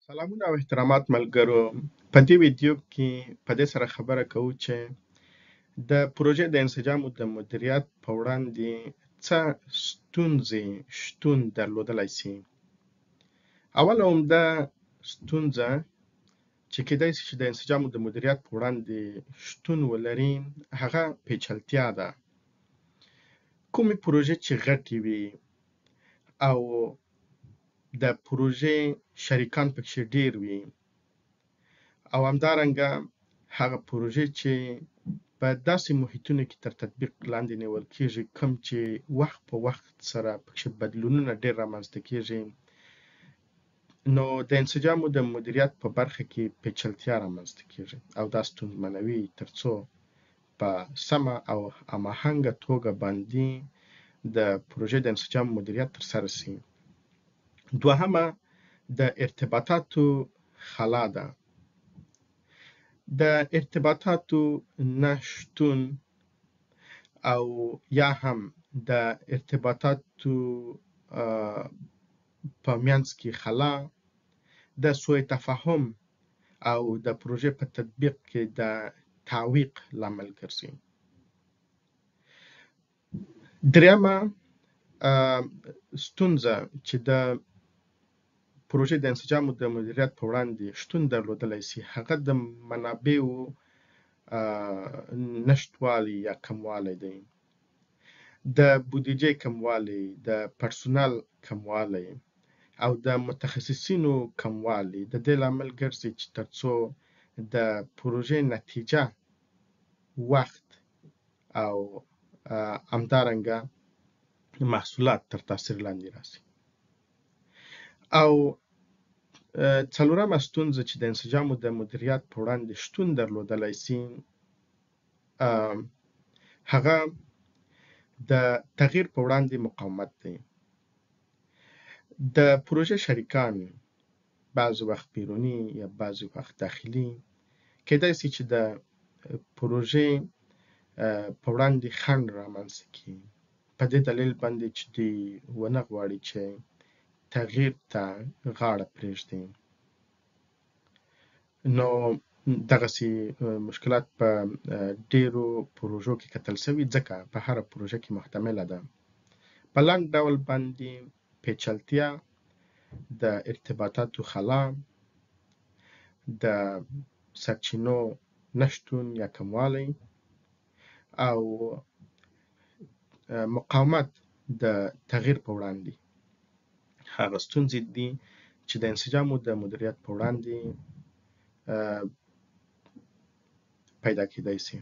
سلامونه او احترامات ملګرو، په دې ویډیو کې په دې سره خبره کوو چې د پروژې د انسجام او د مدیریت په وړاندې څه ستونزې شتون درلودلای شي. اوله عمده ستونزه چې کېدای شي چې د انسجام او د مدیریت په وړاندې شتون ولري هغه پیچلتیا ده. کومې پروژې چې غټې وي او د پروژې شریکان پکښې ډیر وي او همدارنګه هغه پروژې چې په داسې محیطونو کې تر تطبیق لاندې نیول کیږي کوم چې وخت په وخت سره پکښې بدلونونه ډیر رامنځته کیږي، نو د انسجامو د مدیریت په برخه کې پیچلتیا رامنځته کیږي او دا ستونزمنوي ترڅو په سمه او هماهنګه توګه باندې د پروژې د انسجام مدیریت ترسره شي. دوهمه د ارتباطاتو خلا ده. د ارتباطاتو نه شتون او یا هم د ارتباطاتو په منځ کې خلا د سوء تفاهم او د پروژې په تطبیق کې د تعویق لامل ګرځي. درېیمه ستونزه چې د پروژې د انسجام او د مدیریت په وړاندې شتون درلودلی شي هغه د منابعو نشتوالی یا کموالی دی. د بودیجې کموالی، د پرسونل کموالی او د متخصصینو کموالی د دې لامل ګرځي چې ترڅو د پروژې نتیجه، وخت او همدارنګه محصولات تر تاثیر لاندې راسي. او څلورمه ستونزه چې د انسجامو د مدیریت په وړاندې شتون درلودلی شي هغه د تغییر په وړاندې مقاومت دی. د پروژې شریکان بعضې وخت بیروني یا بعضې وخت داخلي کیدای شي چې د پروژې په وړاندې خنډ رامنځته کړي، په دې دلیل باندې چې دوی ونه غواړي چې تغییر ته غاړه پرېږدي. نو دغسې مشکلات په ډیرو پروژو کې کتل شوي، ځکه په هره پروژه کې محتمله ده. په لنډ ډول باندې پیچلتیا، د ارتباطاتو خلا، د سرچینو نشتون یا کموالی او مقاومت د تغییر په وړاندې هغه ستونزې دي چې د انسجامو د مدیریت په وړاندې پیدا کیدای شي.